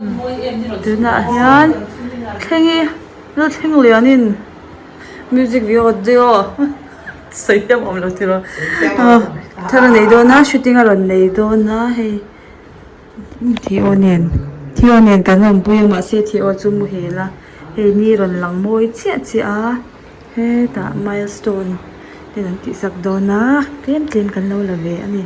Tunah hian thlengi lalthleng lianin music video sawi hiam awm lo tiraw thar a nei dawn a shooting a rawn nei dawn a hei Theo nen Theo nen kan rawn pui a mahse Theo chu muhil a hei ni rawn lang mawi chiah chiah a hetah milestone ten an tih sak dawn a tlem tlem kan lo la ve a ni.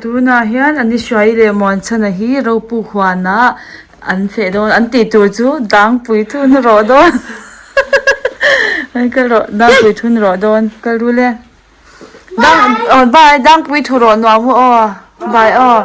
Tunah hian Anishwai leh Muanchhana hi Ropu huanah an feh dawn an tih tur chu dangpui thun rawh dawn kal rawh dangpui thun rawh dawn kal ru le. Dang aw bye dangpui thu rawh nuam u aw bye aw.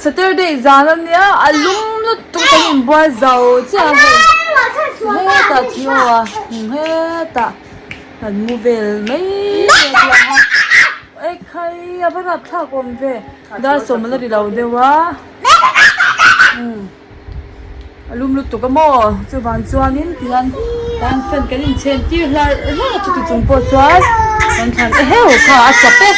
Saturday zan a nia a lum lutuk kan inbual zo chiah a hei hetah thio a hetah kan mu vel mai a nia ekhai a va rapthlak awm ve. Dar sawm a la ri lo deuh a a lum lutuk a maw chuvang chuanin tihian tan fan kan inchhen tir hlarh hlarh a chuti chung pawh chuan kan thlan eheu kha a chap e.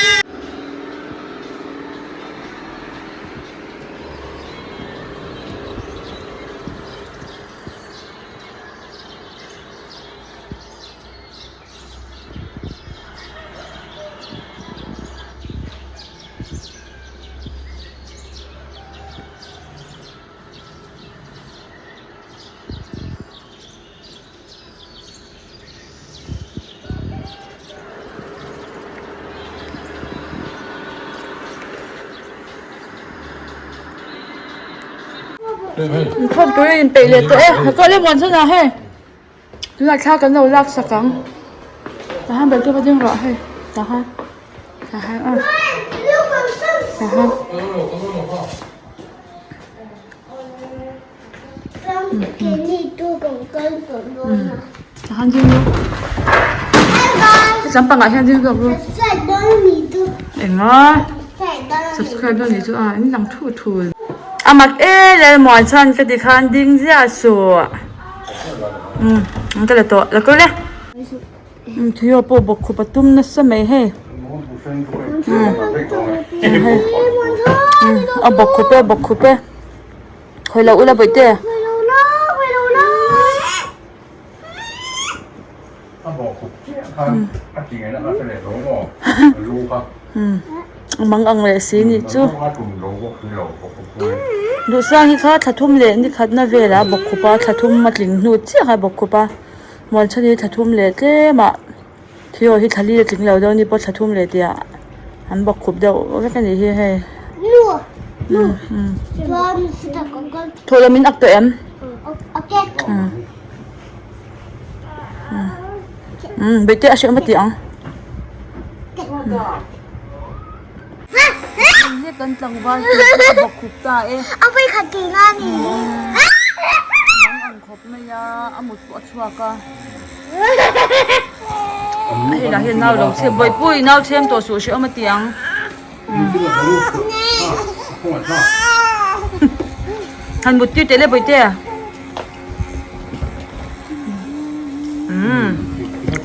Inkhawm turin inpeih leh tawh e, a kawh leh muan chhan ah hei. Tunah thla kan lo lak sak ang tah hian bel te ding rawh hei tah hian tah hian aw tah hian tah hian ding rawh hetlam pangah hian ding zawk rawh enga subscribe dawn nih chu a in lang thu thu a mak e lalmuan chuan ka ti khan ding ziah suh. Umm an ka la tawh la kal e umm thio pawh bawk khup a tum nasa mai hei umm a bawk khup e a bawk khup e hawi lo ula bawihte umm mang ang leh si nih chu duhsang hi kha thla thum leh ni khatna velah bawk khup a thla thum a tling hnu chiah kha bawk khup a muanchhan hi thla thum leh tlem ah thio hi thla li a tling lo deuh a ni pawh thla thum leh tih ah an bawk khup deuh vek a nih hi hei thawh lo min ak tawh em umm bawihte a hrehawm a ti ang hlek kan tlangval tur chu a bawk khup ta e a vawi khat tih na a ni mang ang khawp mai a a mut pawh a chhuak a hei lah hian nau lo chhe bawihpui nau chhem tawh suh hrehawm a ti ang han mut tir teh le bawihte.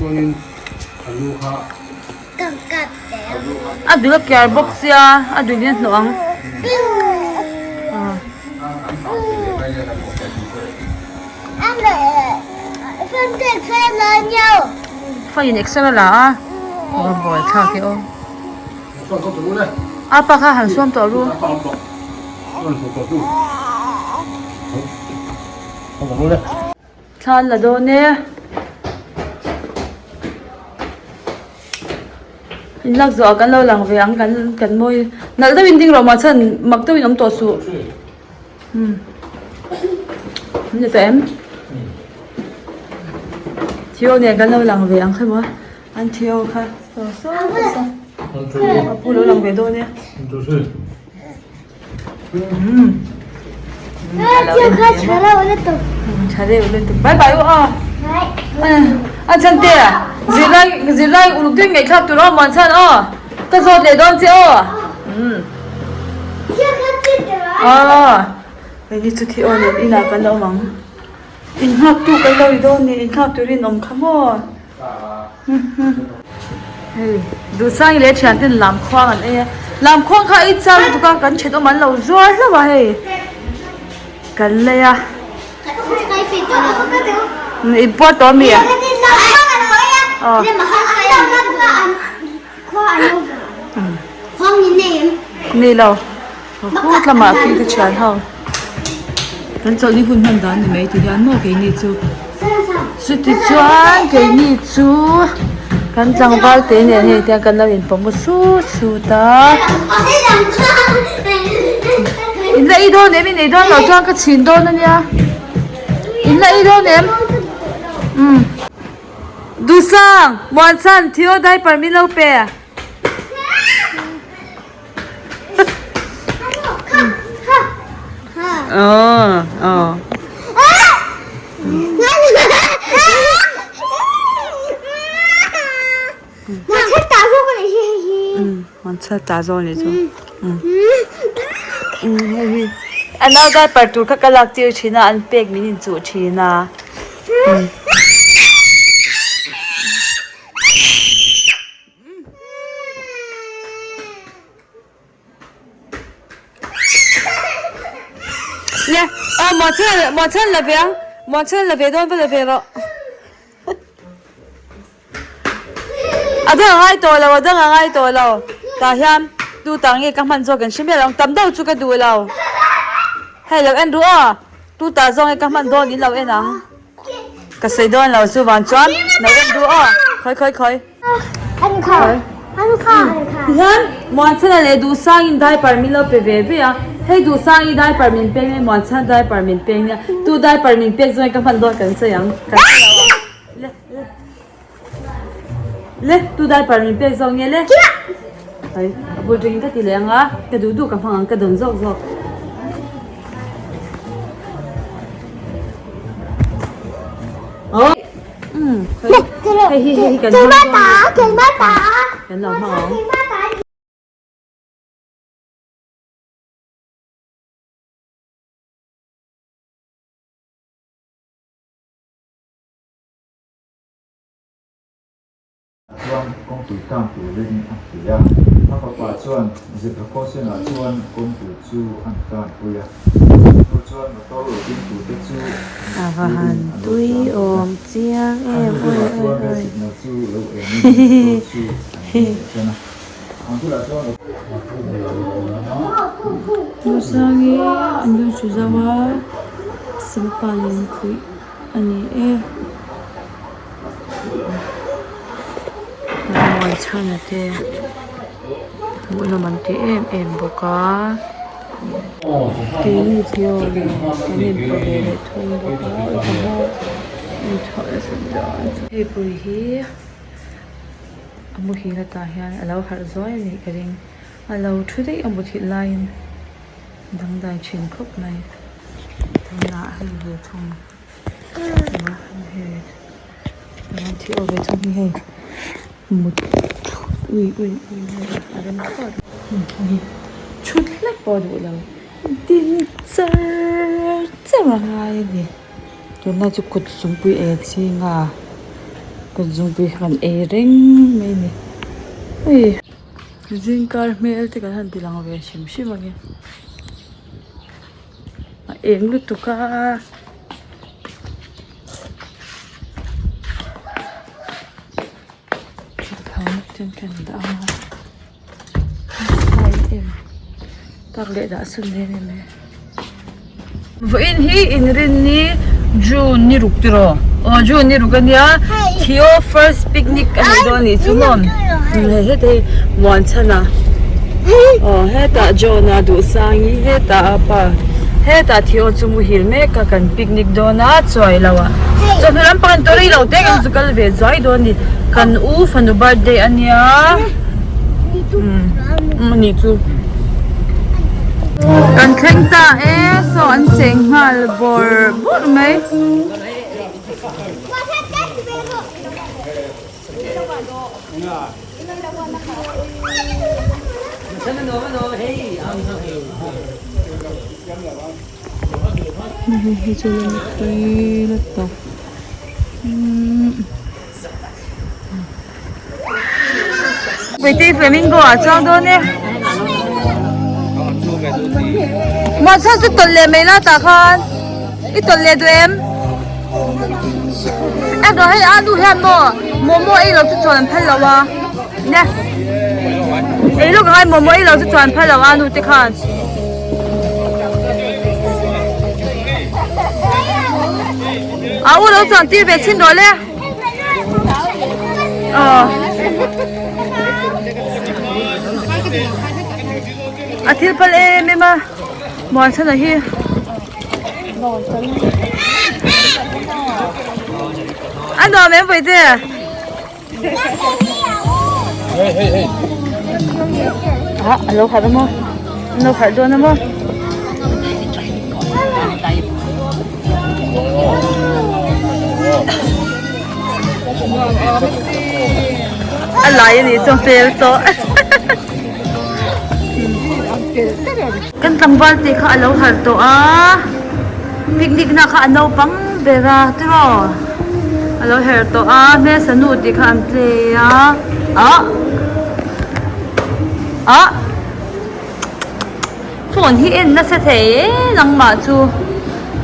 A dul a kiar bawk sia a dul in a hnawh ang. Phone in exer a la a a buai thlak e aw. A pa kha han suam tawh ru. Thla an la dawn e. In lak zawh ah kan lo lang ve ang kan kan mawi nalh deuh in ding rawh mah chhan mak deuh in awm tawh suh. Umm an ni tawh em? Theo nen kan lo lang ve ang kha maw an Theo kha saw saw saw a pu lo lang ve dawn e. Bye bye u aw a chhan te zirlai zirlai uluk deuh ngei thlak tur aw muan chhan aw ka zawt leh dawn che aw aw hei hi chu khi aw leh inah kan lo awm ang inghak tu kan lo ri dawn ni inghak turin awm kha maw. Hei Duhsangi leh thian ten lam khuang an ei a lam khuang kha ei char lutuk a kan thenawm an lo zuar hlauh a hei kan lei a in puar tawh ami ni lo khut lamah khi te thian ho kan chawlh ni hun hman dan ni mai ti hian maw keini chu chuti chuan keini chu kan tlangval te nen hei tiang kan lo inpawm sut sut a in la ei dawn em in ei dawn loh chuan ka chhin dawn ania in la ei dawn em umm Dusang Muanchhan Theo diaper min lo pe. A nau diaper tur kha ka lak tir thin a an pek min inchuh thin a. Le aw muanchhan muanchhan la ve ang muanchhan la ve dawn va la ve rawh a dang a ngai tawh lo a dang a ngai tawh lo tah hian tu tah nge ka hman zawk kan hre miah lo ang tam deuh chu ka duh lo hei lo en ru aw tu tah zawk nge ka hman dawn in lo en ang. Ka sawi dawn lo chu vang chuan lo en duh aw khawi khawi khawi. Tihian Muanchhana leh Duhsangin diaper min lo pe ve ve a, hei Duhsangi diaper min peng nia Muanchhana diaper min peng nia, tu diaper min pek zawngin ka hman dawn kan sawi ang kan hre lo ang. Le le le tu diaper min pek zawng nge le. Hai a bul tangin ka ti leh ang a, ka duh duh ka hmang ang ka dawn zawk zawk. Hei hi hei hi kan hmang dawn kan lo hmang ang. Chuan kawngpui tan turin a ti a, a fapa chuan zebra crossing ah chuan kawngpui chu an tan pui a, chu chuan motor lo ding turte chu A va han tui awm chiang em oi oi oi signal chu lo en in motor chu an ding leh tan a, an bulah chuan Nusangi an lu chu zo a, sampan in khuih a ni e. Muan chhana te hmuhnawm an ti em em bawk a keini chu kan inpawh ve leh thung bawk a hei pui hi a muhil atah hian a lo harh zuai a nih ka ring a lo thu daih a muthilh laiin dangdai thin khawp mai tunah hei ve thung. Thut hlek pawh a duh lo din char char a ngai a ni tunlai chu kut zungpui ei a ching a. Kut zungpui kha kan ei reng mai a ni. Ui zingkar hmel te kan han ti lang ve hrim hrim ang e. A eng lutuk a. Thuthleng ten kan dah ang a nasa em em tak leh dah sawn em em e. Vawiin hi inrinni June ni ruk tiraw aw June ni ruk ania Theo first picnic a nei dawn anih chu maw hei heta hi Muanchhana aw hetah John-a Duhsangi hetah a pa hetah Theo chu muhil mek a kan picnic dawn a chuai lo ah chawhnu lampang an tawrh rih lo te kan zu kal ve zuai dawn a ni kan u fanu birthday ania umm anih chu kan thleng ta e saw an cheng nghal bawrh bawrh mai. Hei chu lungpui lutuk Puitei flamingo ah chuang dawn e Muanchhan chu tawlh leh mai la tah khan i tawlh leh duh em En rawh hei alu hian maw momo ei lo chu chuan an phal lo a ne ei lawk angai momo ei lo chu chuan an phal lo a nu te khan. A u lo chuan tir ve chhin rawh le. Aw. A thil phal em em a Muanchhana hi. A nuam em Vawite? Ah, a lo harh a maw? A lo harh dawn a maw? A lai a nih chuan fel tawh. Kan tlangval tih kha a lo harh tawh a, picnic na kha a naupang ber a tiraw a lo herh tawh a hmel sanu tih kha an play a ah ah phone hi en nasa thei e nangmah chu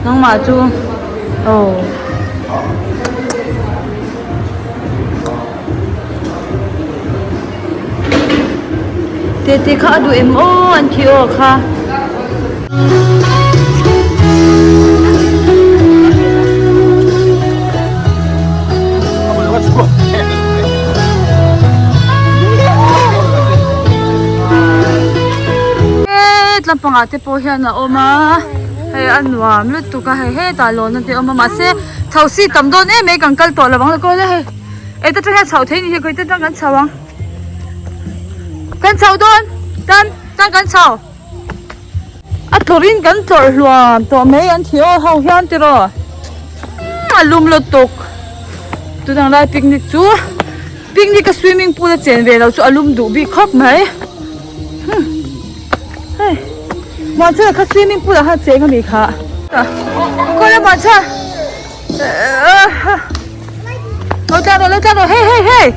nangmah chu aw. Tete kha a duh em aw an thi aw kha. Tlampangah te pawh hian a awm a hei a nuam lutuk a hei hetah lawn te a awm a mahse thosi tam dawn em mai kan kal tawh lo ang le hei. Ei ta tang hian chhoh theih ni hi khawi te tang kan chho ang kan chho dawn tan tan kan chho a tlawrh in kan tlawrh hluam tawh mai an thi aw ho hian tiraw a lum lutuk tunang lai picnic chu picnic a swimming pool a chen ve lo chu a lum duh bik khawp mai hei muanchhana kha swimming pool ah khan cheng a nih kha kawle muanchhana. Lo tla rawh lo tla rawh hei hei hei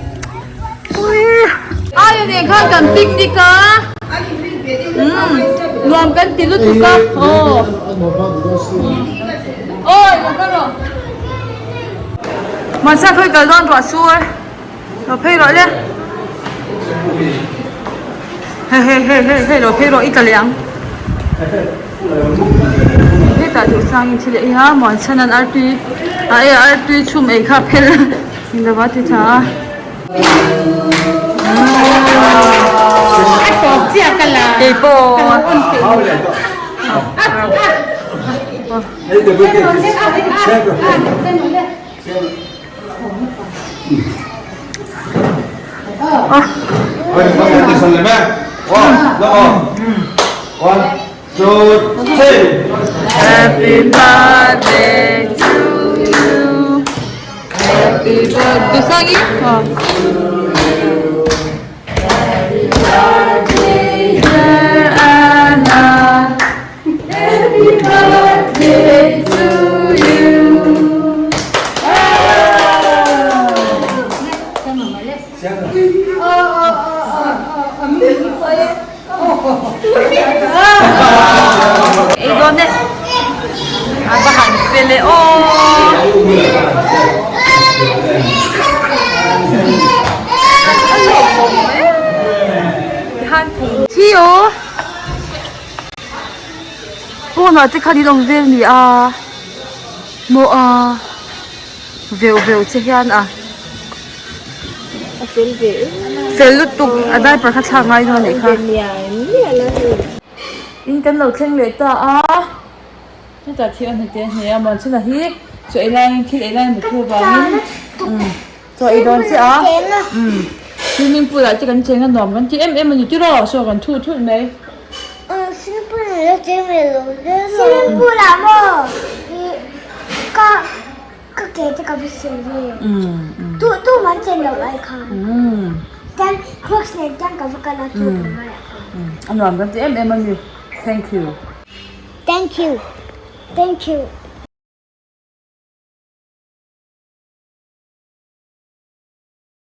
ui aia nen khan kan picnic a umm nuam kan ti lutuk a aw awi lo tla rawh mahse khawi kal dawn ruah sur lo phei rawh le hei hei hei hei hei lo phei rawh i tla leh ang. Hetah duh sangin thil ei a Muanchhana'n artui a ei a artui chhum ei kha a phel in lo va ti tha a. Keipawh. Happy birthday to you. Happy birthday. Dusangi? Oh. Happy birthday, dear Anna. Happy birthday to you. le aw. A lawmawm em tihan Thi aw pawnah te khan in awm vel ni a maw a veuh veuh che hian a fel lutuk a diaper kha thlak ngai dawn anih kha. In kan lo thleng leh ta a hetah thil a hnute a hne a Muanchhuna hi chaw ei laiin thil ei laiin muthu avangin umm chaw ei dawn chiah a umm swimming pool ah te kan cheng a nuam kan ti em em a ni tiraw saw kan thu thut mai. Swimming pool ah la cheng ve lo swimming pool ah maw ka ka ke te ka va siam ve tu tu man chen lo lai khan tan crocs nen tan ka va kal a tu tu mai ah khan. A nuam kan ti em em a ni thank you. Thank you thank you.